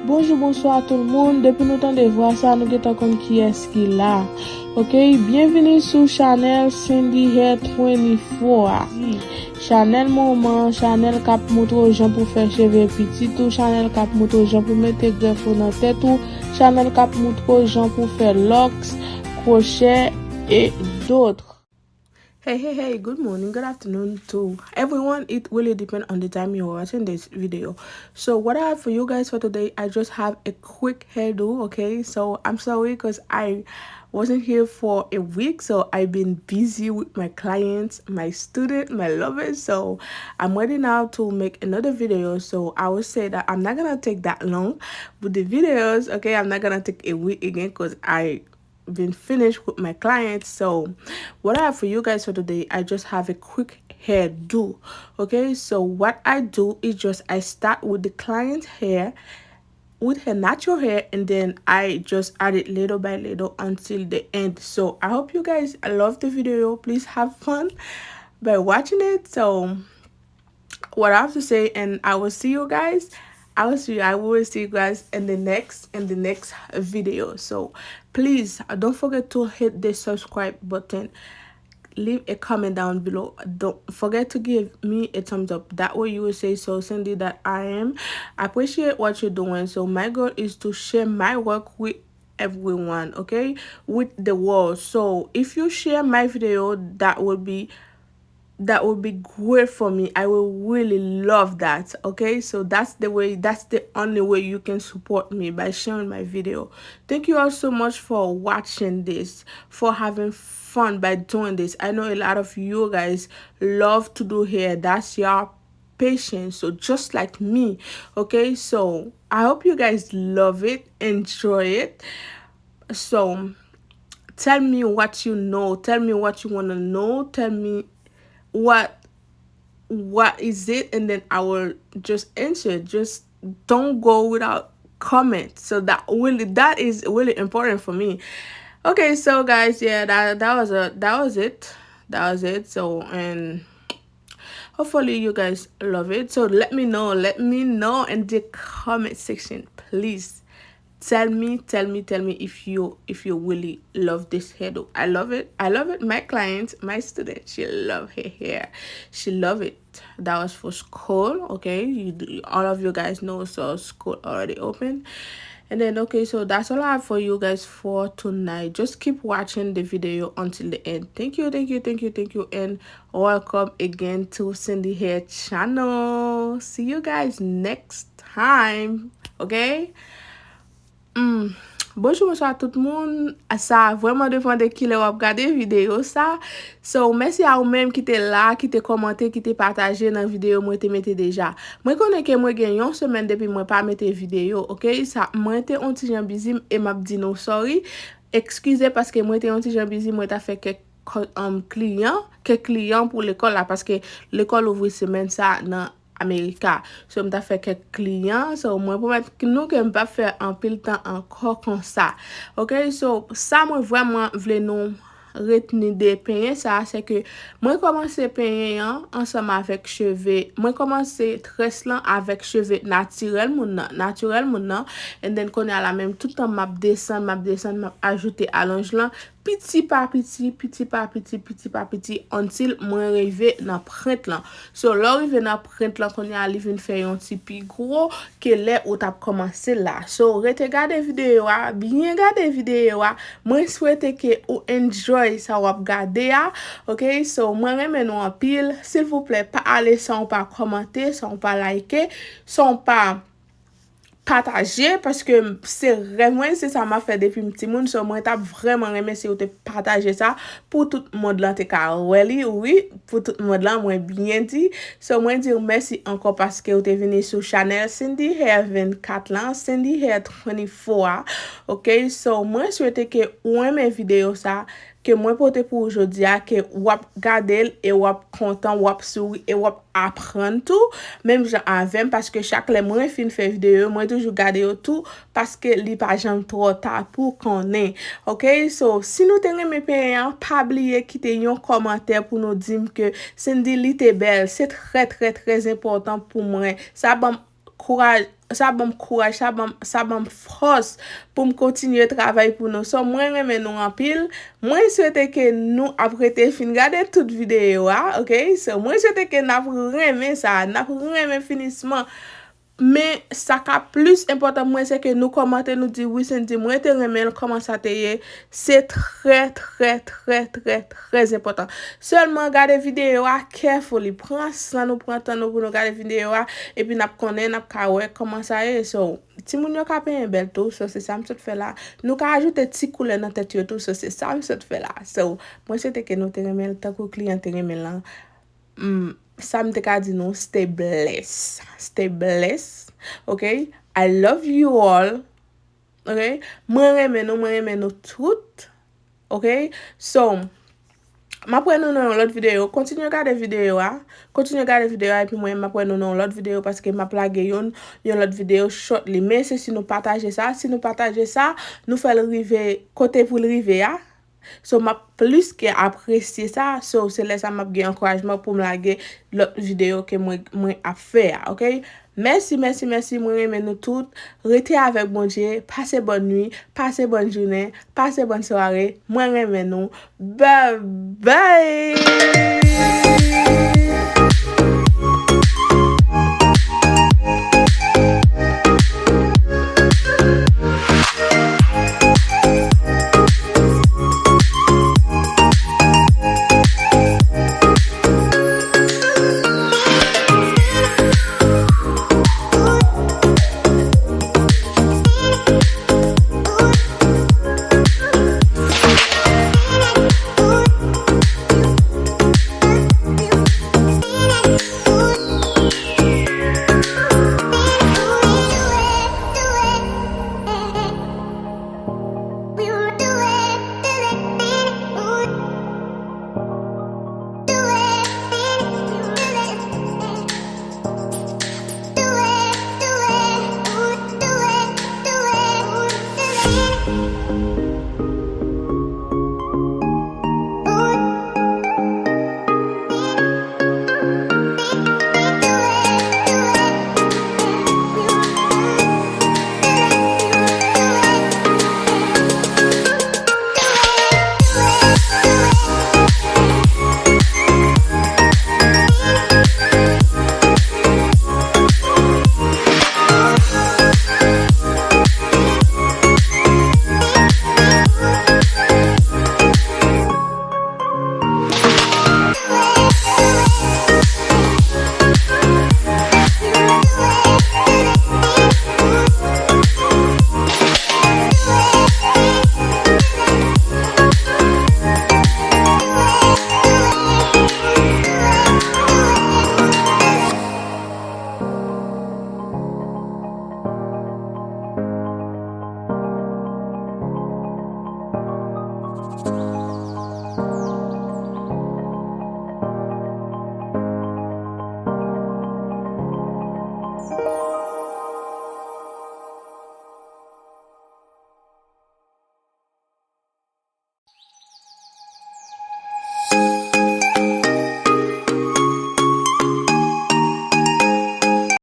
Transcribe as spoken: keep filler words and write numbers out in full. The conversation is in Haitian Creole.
Bonjou, bonswa tout moun. Depi nou tande vwa sa, nou gentan konn kiyès ki la. Ok, byenvini sou chanèl Cindy Hair twenty-four a. Chanèl manman, chanèl k ap moutre w jan pou fè cheve pitit ou, chanèl k ap moutre w jan pou mete grèf ou nan tèt ou, chanèl k ap moutre w jan pou fè lòks, kwochè, e dòt. Hey, hey, hey, good morning, good afternoon to everyone. It really depends on the time you're watching this video. So what I have for you guys for today, I just have a quick hairdo, okay? So I'm sorry because I wasn't here for a week, so I've been busy with my clients, my student, my lovers. So I'm ready now to make another video. So I will say that I'm not gonna take that long with the videos, okay? I'm not gonna take a week again because I been finished with my clients. So what I have for you guys for today, I just have a quick hairdo. Okay, so what I do is just I start with the client's hair with her natural hair, and then I just add it little by little until the end. So I hope you guys love the video. Please have fun by watching it. So what I have to say, and I will see you guys. I will see you. I will see you guys in the next in the next video. So please, uh, don't forget to hit the subscribe button. Leave a comment down below. Don't forget to give me a thumbs up. That way you will say, "So Cindy, that I am appreciate what you're doing." So my goal is to share my work with everyone, okay, with the world. So if you share my video, that would be that would be great for me. I will really love that. Okay, so that's the way, that's the only way you can support me, by sharing my video. Thank you all so much for watching this, for having fun by doing this. I know a lot of you guys love to do hair. That's your patience. So just like me, okay? So I hope you guys love it, enjoy it. So tell me what you know, tell me what you want to know, tell me what what is it, and then I will just answer. Just don't go without comment. So that really, that is really important for me. Okay, so guys, yeah, that that was a that was it. That was it. So, and hopefully you guys love it. So let me know, let me know in the comment section, please. Tell me, tell me, tell me if you if you really love this hairdo. I love it. I love it. My client, my student, she love her hair. She love it. That was for school, okay? You, all of you guys know, so school already open. And then, okay, so that's all I have for you guys for tonight. Just keep watching the video until the end. Thank you, thank you, thank you, thank you, and welcome again to Cindy Hair Channel. See you guys next time, okay? Hmm. Bonjou, bonswa tout moun. Sa vrèman depann de kilè w ap gade videyo sa. So, mèsi a ou menm ki te la, ki te kòmante, ki te pataje nan videyo mwen te mete deja. Mwen konnen ke mwen gen yon semèn depi mwen pa mete videyo, ok? Sa, mwen te on ti jan bizi e m ap di nou sorry. Eskize paske mwen te on ti jan bizi, mwen ta fè kèk kò-, um, kliyan, kèk kliyan pou lekòl la, paske lekòl ouvri semèn sa nan Amerika. So, m ta fè kèk kliyan. So, mwen pwomèt nou ke m p ap fè anpil tan ankò konsa. Ok? So, sa mwen vrèman vle nou retni de penyen sa, se ke mwen kòmanse penyen an ansanm avèk cheve, mwen kòmanse très lan avèk cheve natirèl moun nan, natirèl moun nan, and then kounye a la menm tout tan m ap desann, m ap desann, m ap ajoute alonj lan, piti pa piti, piti pa piti, piti pa piti, until mwen rive nan prent lan. So, lè w rive nan prent lan, kounye a li vin fè yon ti pi gwo ke lè ou t ap kòmanse la. So, rete gade videyo a, byen gade videyo a. Mwen swete ke ou enjoy sa w ap gade a, ok? So, mwen renmen nou anpil. Silvouplè, pa ale san w pa kòmante, san w pa like, san w pa pataje, paske se rèv mwen, se sa m ap fè depi m timoun. So, mwen t ap vrèman renmen si w te pataje sa pou tout mond lan te ka wè li, wi, pou tout mond lan, mwen byen di. So, mwen di w mèsi ankò paske w te vini sou chanèl Cindy Hair vennkat lan, Cindy Hair twenty-four a, ok? So, mwen swete ke ou renmen videyo sa, ke mwen pote pou ou jodi a, ke w ap gade l e w ap kontan, w ap souri e w ap aprann tou, menm jan avè m, paske chak lè mwen fin fè videyo, mwen toujou gade yo tou, paske li pa janm twò ta pou konnen. Ok? So, si nou te renmen penyen an, pa bliye kite yon kòmantè pou nou di m ke Cindy li te bèl. Se trè, trè, trè enpòtan pou mwen. Sa ban m kouraj, sa ban m kouraj, sa ban m, sa ban m fòs pou m kontinye travay pou nou. So, mwen renmen nou anpil. Mwen swete ke nou ap rete fin gade tout videyo a, ok? So, mwen swete ke n ap renmen sa, n ap renmen finisman. Men sa k ap plis enpòtan pou mwen, se ke nou kòmante, nou di, "Wi, Cindy, mwen te renmen l, kòman sa te ye?" Se trè, trè, trè, trè, trè enpòtan. Sèlman gade videyo a carefully. Pran san nou, pran tan nou pou nou gade videyo a, epi n ap konnen, n ap ka wè kòman sa ye. So, timoun yo ka penyen bèl tou, so se sa m sot fè la. Nou ka ajoute ti koulè nan tèt yo tou, so se sa m sot fè la. So, mwen swete ke nou te renmen l tankou kliyan te renmen l lan. Mm, sa m te ka di nou, stay blessed. Stay blessed, ok? I love you all, ok? Mwen renmen nou, mwen renmen nou tout, ok? So, m ap wè nou nan yon lòt videyo. Kontinye gade videyo a. Kontinye gade videyo a, epi mwen, m ap wè nou nan yon lòt videyo paske m ap lage yon, yon lòt videyo shortly. Men se si nou pataje sa, si nou pataje sa, nou fè l rive kote pou l rive a. So, m ap plis ke apresye sa. So, se lè sa m ap gen ankourajman pou m lage lòt videyo ke mwen, mwen ap fè a, ok? Mèsi, mèsi, mèsi. Mwen renmen nou tout. Rete avèk Bondye. Pase bòn nwi. Pase bòn jounen. Pase bòn sware. Mwen renmen nou. Bye bye!